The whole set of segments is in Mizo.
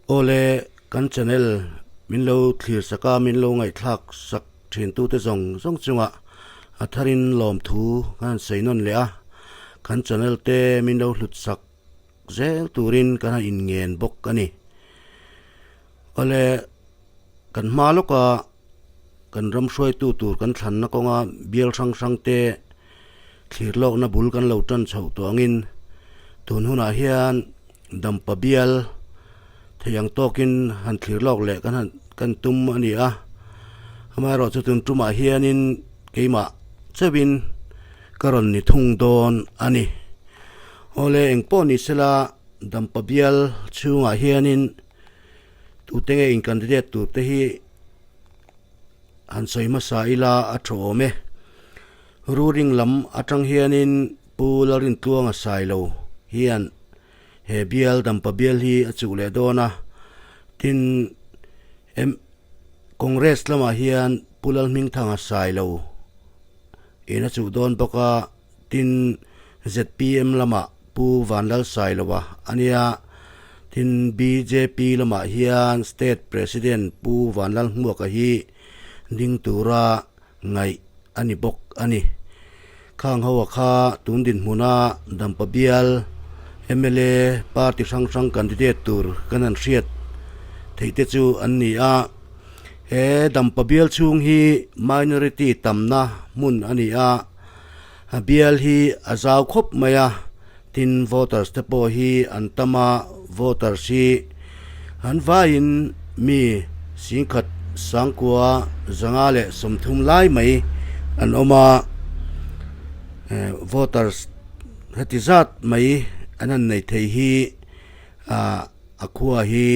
Awle kan channel min lo thlir sak a min lo ngaihthlak sak thin tute zawng zawng chungah a tharin lawmthu kan han sawi nawn leh a, kan channel te min lo hlut sak zel turin kan han inngen bawk a ni. Awle kan hma lawka kan ram hruaitu tur kan thlanna kawnga bial hrang hrang te thlir lawkna bul kan lo tan chhoh tawh angin tun hunah hian dampa bial thei ang tawkin han thlir lawk leh kan han kan tum a ni a, amaherawhchu tun tumah hianin keimah chauhin ka rawn ni thung dawn a ni. Awle engpawh ni sela dampa bial chhungah hianin tute nge in candidate tur te hi han sawi hmasa ila a tha awm e. Ruling lam atang hianin Pu Lalrintluanga Sailo hian he bial Dampa bial hi a chuh leh dawn a, tin Congress lamah hian Pu Lalhmingthanga Sailo in a chuh dawn bawk a. Tin, zpm lamah Pu Vanlalsailoa a nia. Tin, bjp lamah hian State President Pu Vanlalhmuaka hi ding tura ngaih a ni bawk a ni. Khang hoa kha tun dinhmuna Dampa bial mla party hrang hrang candidate tur kan han hriat theih te chu an ni a. He Dampa bial chhung hi minority tamna hmun a ni a. A bial hi a zau khawp mai a, tin voters te pawh hi an tam a, voters hi an vaiin mi singkhat sangkua zanga leh 30 lai mai an awm a, eh voters heti zat mai an han nei thei hi ah a khua hi.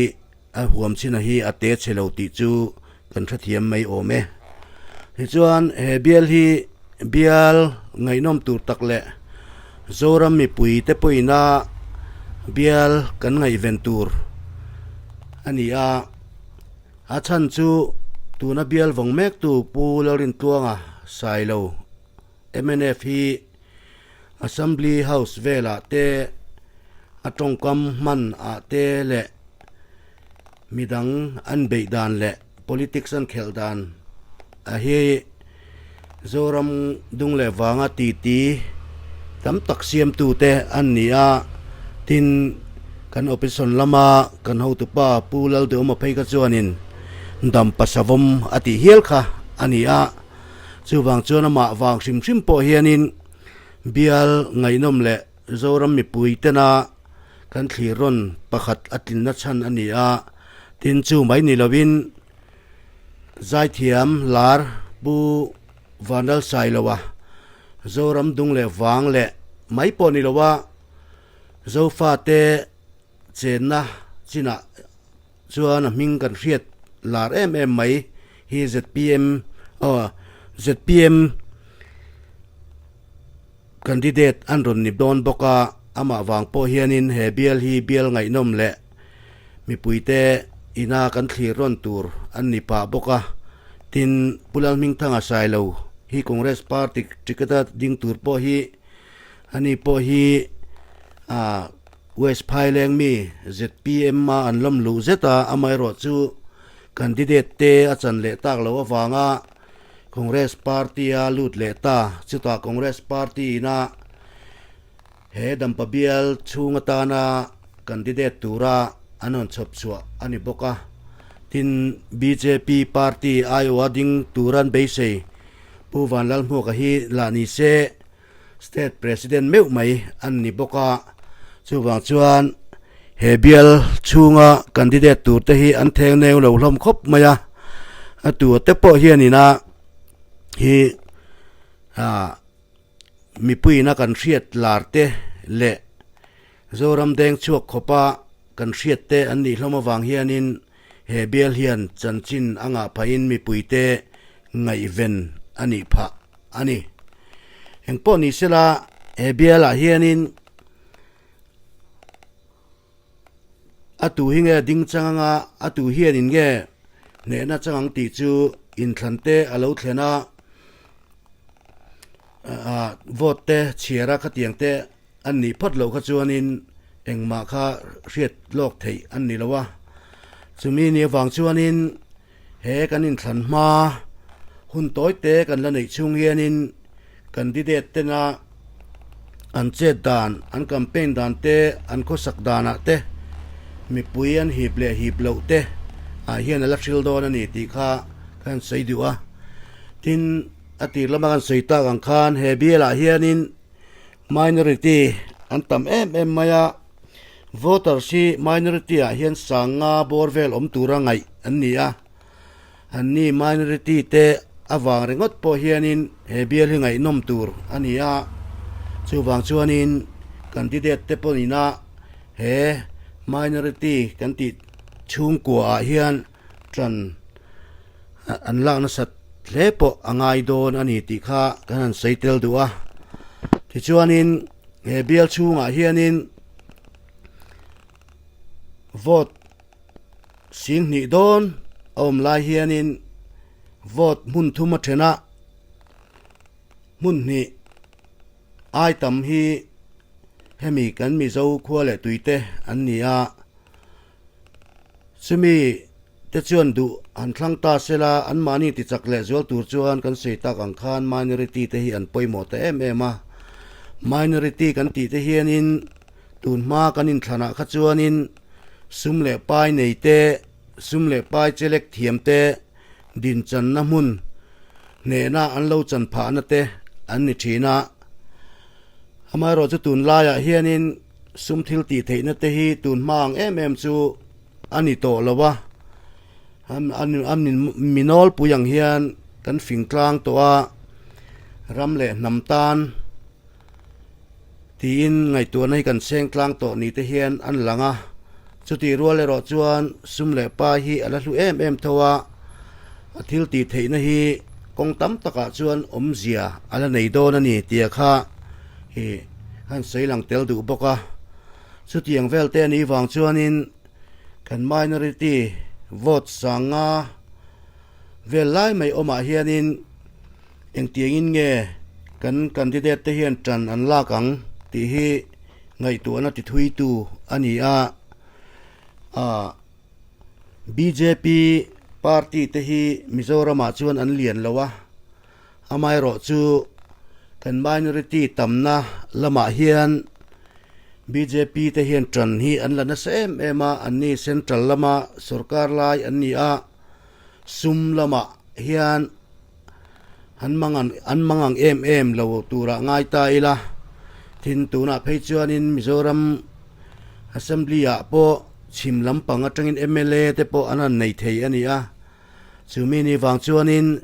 A huam chhin a hi a te chhe lo tih chu kan hrethiam mai awm e. Tichuan he bial hi bial ngaihnawm tur tak leh Zoram mipui te pawhin a bial kan ngaihven tur a ni a. A chhan chu tuna bial vawng mek tu Pu Lalrintluanga Sailo mnf hi Assembly House velah te a tawngkam hman ah te leh midang an beih dan leh politics an khelh dan a hi Zoram dung leh vanga titi tam tak siamtu te an ni a, tin kan opposition lama kan hotupa Pu Lalduhawma phei kha chuanin Dampa Savawm a tih hial kha a ni a. Chuvang chuan amah vang hrim hrim pawh hianin bial ngaihnawm leh Zoram mipui tena kan thlir rawn pakhat a tlinna chhan a ni a, tin chu mai ni lovin zaithiam lar Pu Vanlalsailoa Zoram dung leh vang leh mai pawh ni loa Zofate chenna chinah Chuan a hming kan hriat lar em em mai hi zpm aw zpm candidate an rawn ni dawn bawk a, amah vang pawh hianin he bial hi bial ngaihnawm leh mipuite ina kan thlir rawn tur an ni pah bawk a, tin Pu Lalhmingthanga Sailo hi Congress party ticket a ding tur pawh hi ani pawh hi ah. West Phaileng mi zpm a an lawm luh zet a, amaherawh chu candidate te a chan leh tak loh avanga Congress party a lut leh ta. Chutah Congress party ina he Dampa bial chhung atana candidate tura an rawn chhawp chhuah a ni bawk a. Tin, bjp party aiawha ding tura an beisei Pu Vanlalhmuaka hi lah ni se, State President meuh mai an ni bawk a, chuvang chuan he bial chhunga candidate tur te hi an theng neu lo hlawm khawp mai a, a tu te pawh hianin a hi ah mipuiin a kan hriat lar te leh Zoram deng chhuak khawpa kan hriat te an nih hlawm avang hianin he bial hian chanchin a ngah phahin mipuite ngaihven a nih phah a ni. Engpawh ni sela he bialah hianin a tu hi nge ding chang anga a tu hianin nge hnehna chang ang tih chu inthlan te a lo thlen a, ah vote te chhiar a khatiang te An nih phawt loh kha chuanin engmah kha hriat lawk theih an ni lo a. Chumi ni avang chuanin he kan inthlan hma hun tawi te kan la neih chhung hianin candidate tena an chet dan, an campaign dan te, an khawsak danah te mipui an hip leh hip loh te ah hian a la hril dawn a ni tih kha ka han sawi duh a. Tin, a tir lama kan sawi tak ang khan he bialah hianin minority an tam em em mai a, voters hi minority ah hian sanga bawr vel awm tura ngaih an ni a. Anni minority te avang ringawt pawh hianin he bial hi ngaihnawm tur a ni a, chuvang chuanin candidate te pawhin he minority kan tih chhungkua ah hian tan an lak nasat hle pawh a ngai dawn a ni tih kha kan han sawi tel duh a. Tichuanin he bial chhungah hianin vote sing hnih dawn a awm lai hianin vote hmun thum a then a, hmun hnih ai tam hi hemi kan Mizo khua leh tuite an ni a. Chumi te chuan duh han thlang ta sela anmahni ti chak leh zual tur chuan kan sawi tak ang khan minority te hi an pawimawh ta em em a. Minority kan tih te hianin tun hma kan inthlanah kha chuanin sum leh pai nei te, sum leh pai chelek thiam te dinchanna hmun hnehna an lo chan phahna te an ni thin a. Amaherawhchu tunlaiah hianin sum thil tih theihna te hi tun hma ang em em chu a ni tawh lo a, a mi nawlpui ang hian kan fing tlang tawh a, ram leh hnam tan tiin ngaihtuahna hi kan seng tlang tawh ni te hian an lang a, chutih rual erawh chuan sum leh pai hi a la hlu em em tho a, a thil tih theihna hi kawng tam takah chuan awmzia a la nei dawn a ni tia kha ih han sawi lang tel duh bawk a. Chutiang vel te anih vang chuanin kan minority vote sanga vel lai mai awmah hianin engtiangin nge kan candidate te hian tan an lak ang tih hi ngaihtuahna ti thuitu a ni a. Aaa bjp party te hi Mizoramah chuan an lian lo a, Amaherawhchu, kan minority tamna lamah hian bjp te hian tan hi an la nasa em em a, anni central lama sorkar lai an ni a, sum lamah hian an mang an mang ang em em lo turah ngai ta ila. Tin, tunah phei chuanin Mizoram Assembly ah pawh chhim lampang atangin mla te pawh an han nei thei a ni a. Chumi ni vang chuanin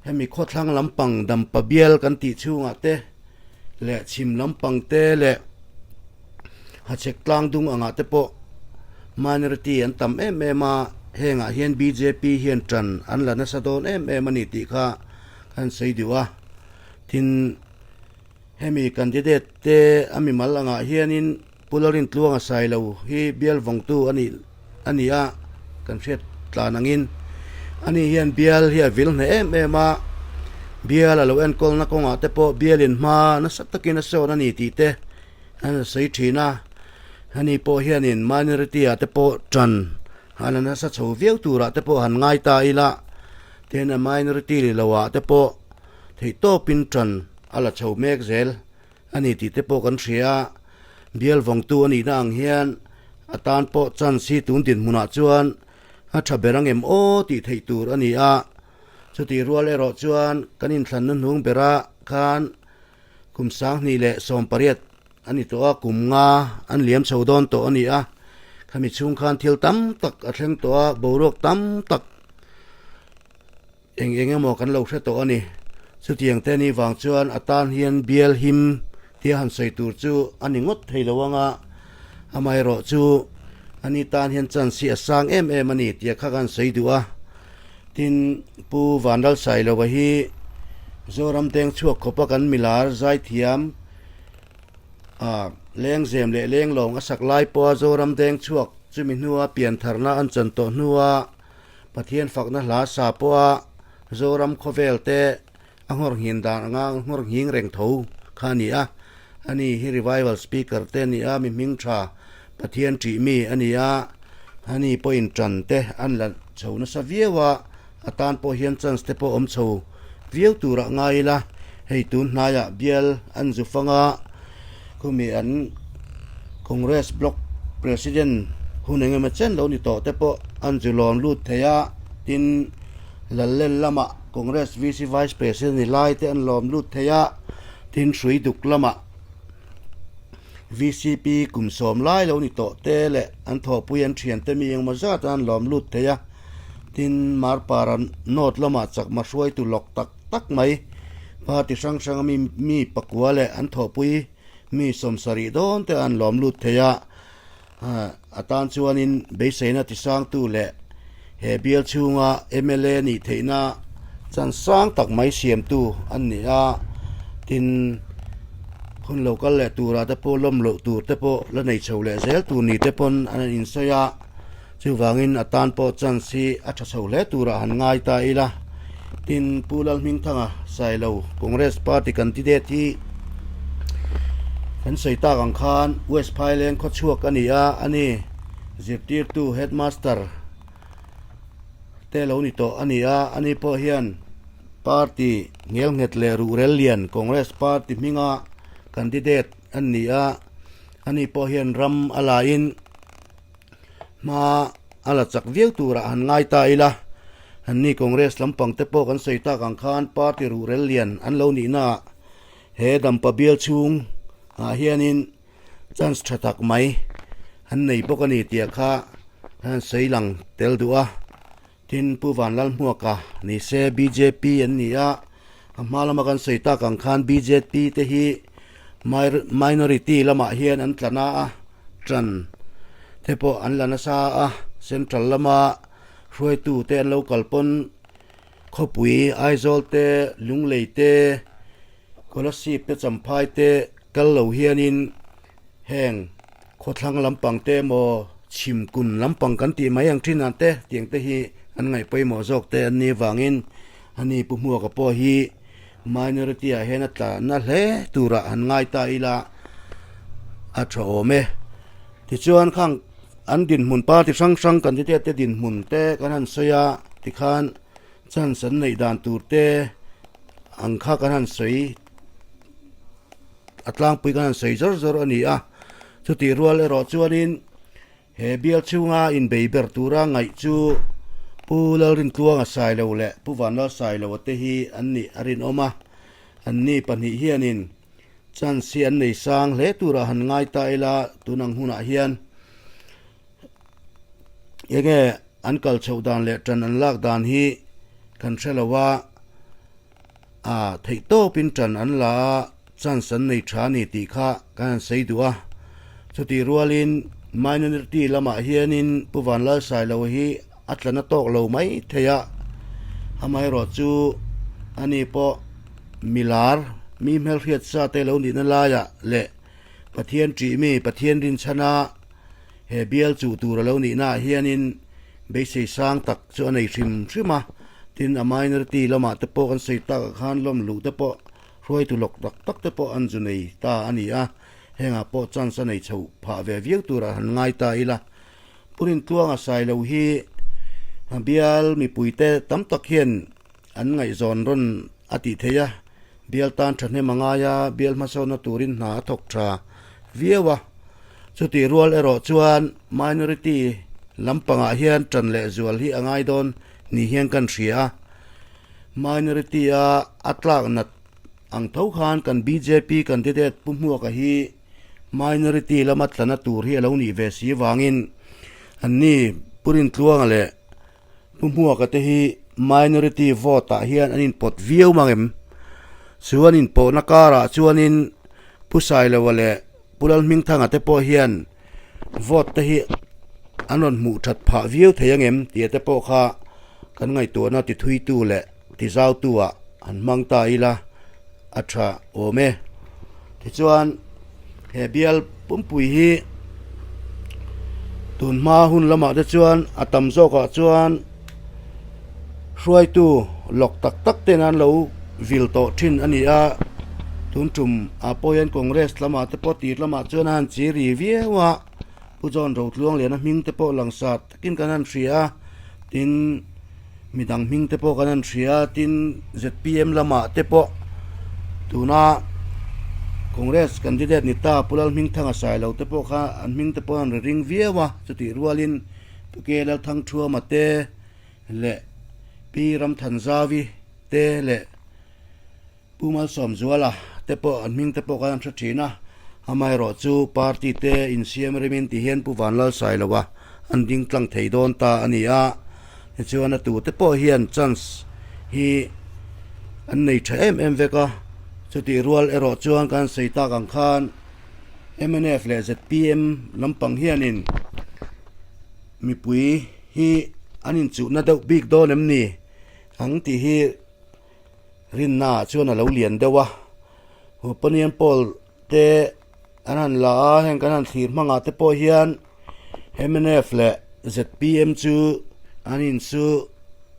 hemi khawthlang lampang dampa bial kan tih chhungah te leh chhim lampang te leh hachhek tlang dung angah te pawh minority an tam em em a, hengah hian bjp hian tan an la nasa dawn em em a ni tih kha kan sawi duh a. Tin, hemi candidate te a mimal angah hianin Pu Lalrintluanga Sailo hi bial vawngtu a nih a ni a, kan hriat tlan angin ani hian bial hi a vil hneh em em a, bial a lo enkawlna kawngah te pawh bialin hma nasa takin a sawn a ni tih te an sawi thin a, ani pawh hianin minority ah te pawh tan a la nasa chho viau turah te pawh han ngai ta ila, tin a minority ni lo ah te pawh theihtawpin tan a la chho mek zel. A ni tih te pawh kan hria a, bial vawngtu a nihna ang hian a tan pawh chance hi tun dinhmunah chuan a tha ber ang em aw tih theih tur a ni a. Chutih rual erawh chuan kan inthlanna hnung bera khan kum 2018 a ni tawh a, kum nga an liam chho dawn tawh a ni a. Khami chhung khan thil tam tak a thleng tawh a, boruak tam tak Eng eng emaw kan lo hre tawh a ni. Chutiang te ni vang chuan a tan hian bial him tia han sawi tur chu a ni ngawt thei lo ang a, amaherawh chu ani tan hian chance hi a sang em em a ni tia kha kan sawi duh a. Tin, Pu Vanlalsailova hi Zoram Dengchhuak khawpa kan milar zaithiam a lengzem leh lenglawng a sak lai pawha Zoram Dengchhuak chumi hnua piantharna an chan tawh hnua Pathian fakna hla sa pawha Zoram khawvel te a nghawr nghin dan anga nghawr nghing reng tho kha a ni a. Ani hi revival speaker te a ni a, mi hming tha Pathian ṭih mi a ni a. Ani pawhin tan te an la chho nasa viau a, a tan pawh hian chance te pawh awm chho viau turah ngai ila, hei tun hnaiah bial an zu fang a, khumi an Congress block president hun eng emaw chen lo ni tawh te pawh an zu lawn lut thei a, tin Lallen lamah Congress VC vice president ni lai te an lawm lut thei a, tin hrui duk lamah. Vcp kum sawm lai lo ni tawh te leh an thawhpui an thiante mi engmaw zat an lawm lut thei a, tin Marpara North lamah chakma hruaitu lawk tak tak mai party hrang hranga mi mi pakua leh an thawhpui mi sawmsarih dawn te an lawm lut thei a, a tan chuanin beiseina tisangtu leh he bial chhunga mla nih theihna chan sang tak mai siamtu an ni a, tin hun lo kal leh turah te pawh lawm loh tur te pawh la nei chho leh zel tur ni te pawn an insawi a, chuvangin a tan pawh chance hi a tha chho hle turah han ngai ta ila, tin Pu Lalhmingthanga Sailo Congress party candidate hi kan sawi tak ang khan West Phaileng khawchhuak a ni a, a ni. Zirtirtu headmaster te lo ni tawh a ni a, ani pawh hian party ngelnghet leh ruhrel lian Congress party hminga candidate an ni a, ani pawh hian ram a lain hma a la chak viau turah han ngai ta ila, anni Congress lampang te pawh kan sawi tak ang khan party ruhrel lian an lo nihnaah he dampa bial chhung ah hianin Chance tha tak mai an nei bawk a ni tih kha an sawi lang tel duh a, tin Pu Vanlalhmuaka ni se bjp an ni a, a hma lama kan sawi tak ang khan bjp te hi minority lamah hian an tla na a, tan te pawh an la nasa a, central lama hruaitu te an lo kal pawn khawpui Aizawl te Lunglei te Kolasib te Champhai te. Kal lo hianin heng khawthlang lampang te emaw chhim kun lampang kan tih mai ang thin ang te tiang te hi an ngaih pawimawh zawk te an nih avangin ani Pu Hmuaka pawh hi minority ah hian a tla na hle turah han ngai ta ila a tha awm e. Tichuan khang an dinhmun party hrang hrang candidate te dinhmun te kan han sawi a tikhan chance an neih dan tur te ang kha kan han sawi. A tlangpui kan han sawi zawr zawr a ni a, chutih rual erawh chuanin he bial chhunga inbei ber tura ngaih chu Pu Lalrintluanga Sailo leh Pu Vanlal Sailoa te hi an nih a rinawm a, anni pahnih hianin chance hi an nei sang hle turah han ngai ta ila tun ang hunah hian enge an kal chhoh dan leh tan an lak dan hi kan hre lo a. A theih tawpin tan an la a, chance an nei tha a ni tih kha kan han sawi duh a. Chutih rualin minority lamah hianin Pu Vanlalsailo hi a tla na tawk lo mai thei a, amaherawh chu ani pawh milar mi hmelhriat sa te lo nihna laiah leh Pathian ṭih mi Pathian rinchhana he bial chuh tur a lo nihnaah hianin beisei sang tak chu a nei hrim hrim a, tin a minority lamah te pawh kan sawi takah khan lawm luh te pawh hruaitu lawk tak tak te pawh an zu nei ta a ni a, hengah pawh chance a nei chho phah ve viau turah han ngai ta ila. Purintluanga Sailo hi bial mipuite tam tak hian an ngaihzawn rawn a tih theih a, bial tan thahnem a ngai a, bial hmasawnna turin hna a thawk tha viau a. Chutih rual erawh chuan minority lampangah hian tan leh zual hi a ngai dawn ni hian kan hria a, minority a a tlak nat ang tho khan kan bjp candidate Pu Hmuaka hi minority lama tlana tur hi a lo nih ve si vangin anni Pu Rintluanga leh Pu Hmuaka te hi minority vote ah hian an inpawt viau mang em? Chu an inpawhna karah chuanin Pu Sailoa leh Pu Lalhmingthanga te pawh hian vote te hi an rawn hmuh that phah viau thei ang em tih te pawh kha kan ngaihtuahna ti thuitu leh ti zautu ah han hmang ta ila a tha awm e. Tichuan he bial pumpui hi tun hma hun lamah te chuan a tam zawkah chuan hruaitu lawk tak tak ten an lo vil tawh thin a ni a, tun tum ah pawh hian congress lamah te pawh tir lamah chuan a han chi ri viau a. Pu John Rotluang Liana hming te pawh langsar takin kan han hria a, tin midang hming te pawh kan han hria a, tin zpm lamah te pawh tuna Congress candidate ni ta Pu Lalhmingthanga Sailo te pawh kha an hming te pawh an ri ring viau a, chutih rualin Pu K Lalthangthuama te leh Pi Ramthanzavi te leh Pu Malsawmzuala te pawh an hming te pawh kan hre thin a, amaherawh chu party te insiam remin ti hian Pu Vanlalsailoa an ding tlang thei dawn ta a ni a, tichuan a tute pawh hian chance hi an nei tha em em vek a, chutih rual erawh chuan kan sawi tak ang khan mnf leh zpm lampang hianin mipui hi an inchuhna deuh bik dawn em ni ang tih hi. Rinna ah chuan a lo lian deuh a, Opinion poll te an han la a, heng kan han thlir hmangah te pawh hian mnf leh zpm chu an insu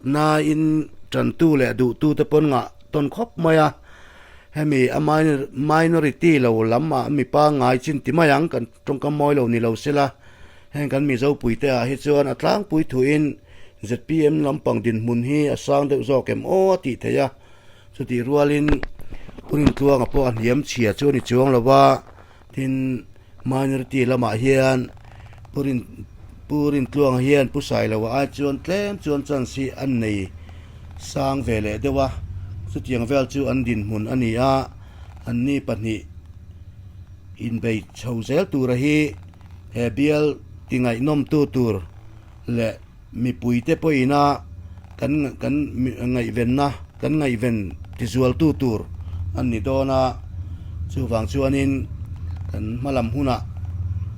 nain tantu leh duhtu te pawn ngah tawn khawp mai a, hemi a minority lo lam ah mi pangngai chin ti mai ang kan tawngkam mawi lo ni lo sela heng kan Mizo puite ah hi chuan a tlangpui thuin. Zpm lampang dinhmun hi a sang deuh zawk em aw a tih theih a, chutih rualin Pu Rintluanga pawh a hniam chhia chu a ni chuang lo va, tin minority lamah hian Pu Rin Pu Rintluanga hian Pu Sailoa ai chuan tlem chuan chance hi an nei sang ve leh deuh a, chutiang vel chu an dinhmun a ni a, anni pahnih inbei chho zel tura hi he bial ti ngaihnawmtu tur. leh mipuite pawhina kan kan ngaihvenna kan ngaihven tizualtu tur an ni dawn a, chuvang chuanin kan hma lam hunah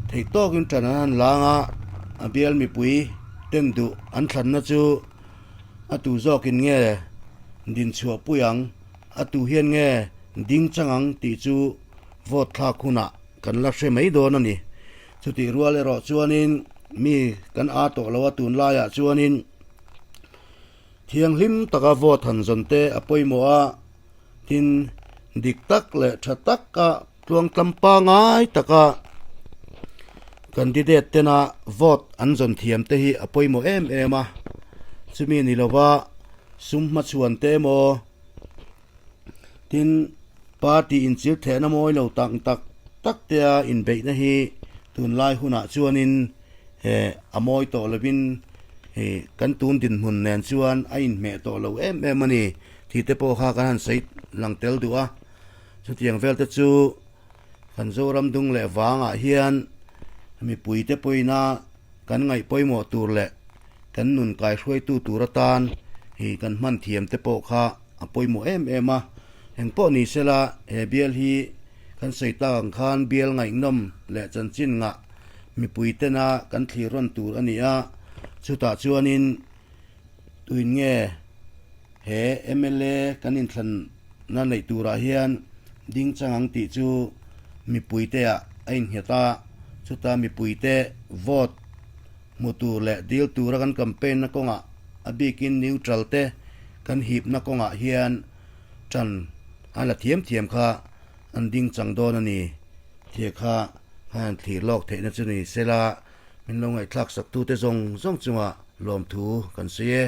theih tawkin tan an han lang a, a bial mipui ten duh an thlanna chu a tu zawkin nge dinchhuah pui ang, a tu hian nge ding chang ang tih chu vote thlak hunah kan la hre mai dawn a ni. Chutih rual erawh chuanin mi kan a tawh lo a tunlaiah chuanin thianghlim taka vote han zawn te a pawimawh a, tin dik tak leh tha taka tluangtlam pangai taka candidate tena vote an zawn thiam te hi a pawimawh em em a, chumi ni lova sum hmachhuan te emaw Tin, party inchir thehna mawi lo tak tak tak tea inbeihna hi tunlai hunah chuanin eh a mawi tawh lovin eh kan tun dinhmun nen chuan a inhmeh tawh lo em em a ni tih te pawh kha kan han sawi lang tel duh a. Chutiang vel te chu kan Zoram dung leh vangah hian mipuite pawhina kan ngaih pawimawh tur leh kan nun kaihruaitu tur atan hi kan hman thiam te pawh kha a pawimawh em em a, engpawh ni sela he bial hi kan sawi tak ang khan bial ngaihnawm leh chanchin ngah mipui tena kan thlir rawn tur a ni a, chutah chuanin tuin nge he mla kan inthlanna neih turah hian ding chang ang tih chu mipui te ah a innghet a, chuta mipui te vote Hmu tur leh dil tura kan campaign na kawngah a bikin neutral te kan hipna kawngah hian tan a la thiam thiam kha an ding chang dawn a ni tih kha han thlir lawk theihna chu ni sela min lo ngaihthlak sak tute zawng zawng chungah lawmthu kan sawi e.